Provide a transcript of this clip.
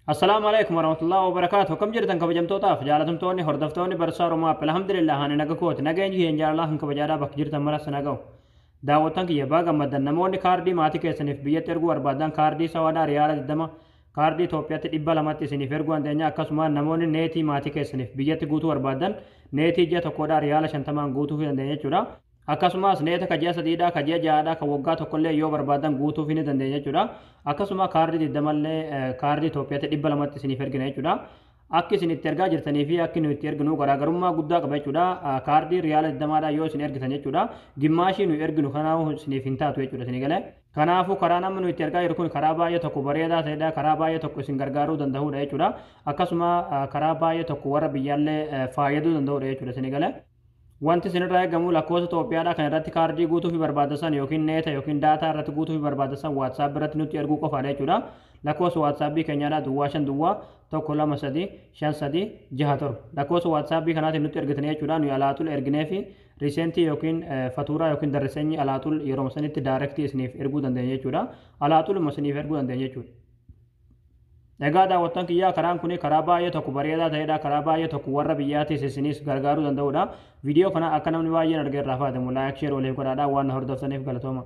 Assalaamu alaikum warahmatullahi wabarakaatuh. Akkam jirtan kabajamtootaaf jaalatamtoonni hordoftoonni Barsaa Oromoo App? Alhamdulillah, ani naga kooti. Nageenyi kiyyan jaalalaa kan kabajaadhaa bakka jirtan maras na ga'u. Daawwattan kiyya, baga gammaddan. Namoonni kaardii maatii keessaniif biyyatti erguu barbaadan, kaardii sawaadhaa riyaala 20, kaardii Itoophiyaatti 200tti isiniif erguu dandeenya. Akkasuma namoonni neetii maatii keessaniif biyyatti guutuu barbaadan, neetii ji'a tokkodhaa riyaala 50n guutuu fi dandeenya jechuudha. Akkasumas neeta ka ji'a 3dhaa, ka ji'a 6dhaa, ka waggaa tokkollee yoo barbaadan guutuuf ni dandeenya jechuudha. Akkasuma kaardii 20llee kaardii Itoophiyaatti 200tti isiniif ergina jechuudha. Akki isin itti ergaa jirtanii fi akki nuyi itti erginu garaagarummaa guddaa qaba jechuudha. Kaardii riyaala 20dhaa yoo isin ergitan jechuudha, gimmaashii nuyi erginu kanaafuu isiniif hin taatu jechuudha isinii galee. Kanaafuu karaa namni nuyi itti ergaa jiru kun karaa baay'ee tokko bareedaa ta'edha. Karaa baay'ee tokko isin gargaaruu danda'udha jechuudha. Akkasuma karaa baay'ee tokko warra biyyaallee fayyaduu danda'udha jechuudha isinii galee. Wanti isinirraa eegamu lakkoofsa Itoophiyaadhaa kan irratti kaardii guutuu fi barbaadan yookiin neeta yookiin daataa irratti guutuu fi barbaadan WhatsApp irratti nutti erguu qofaadha jechuudha. Lakkoofsa WhatsAppii keenyaadhaa 050 123 5367. Lakkoofsa WhatsAppii kanaatiin nutti ergitanii jechuudha. Nuyi alaatul erginee fi riiseentii yookiin fatuuraa yookiin darresenyi alaatul yeroo sanitti directii isiniif erguu dandeenya jechuudha. Alaatuluma isiniif erguu dandeenya jechuudha. Egaa daawwattan kiyyaa, karaan kun karaa baay'ee tokko bareedaa ta'edha. Karaa baay'ee tokko warra biyyaatis isinis gargaaruu danda'udha. Viidiyoo kana akka namni baay'een argee irraa fayyadamu like, share waliif godhaadha. Waan na hordoftaniif galatooma.